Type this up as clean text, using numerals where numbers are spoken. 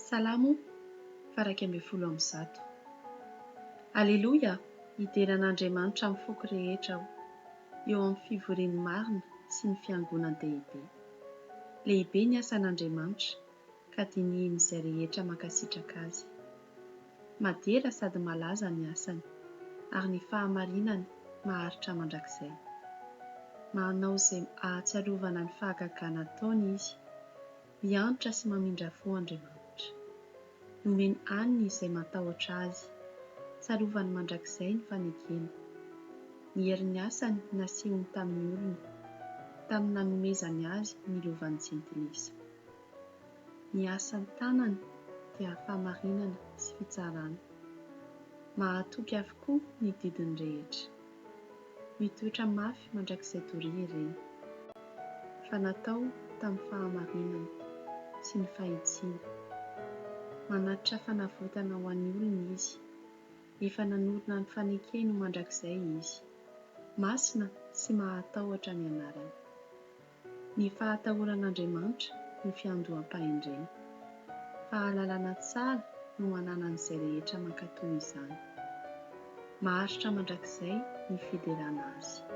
Salamo faha-111. Aleloia! Hidera an'Andriamanitra amin'ny foko rehetra aho, eo amin'ny fivorian'ny marina sy ny fiangonan-dehibe. Lehibe ny asan'Andriamanitra, ka dinihin'izay rehetra mankasitraka azy. Madera sady malaza ny asany, ary ny fahamarinany maharitra mandrakizay. Manao izay ahatsiarovana ny fahagagana ataony izy. Miantra sy mamindra fo Andriamanitra. Nomeny hanina izay matahotra Azy. Tsarovany mandrakizay ny fanekeny. Ny herin'ny asany nasehony tamin'ny olony, tamin'ny nanomezany azy ny lovan'ny jentilisa. Ny asan'ny tanany dia fahamarinana sy fitsarana. Mahatoky avokoa ny didiny rehetra. Mitoetra mafy mandrakizay doria ireny. Fa natao tamin'ny fahamarinana sy ny fahitsiana. Manatitra fanavotana ho an'ny olony Izy. Efa nanorina ny fanekeny ho mandrakizay Izy. Masina sy mahatahotra ny anarany. Ny fahatahoran'Andriamanitra no fiandoham-pahendrena. Fahalalana tsara no ananan'izay rehetra mankatò izany. Maharitra mandrakizay ny fiderana Azy.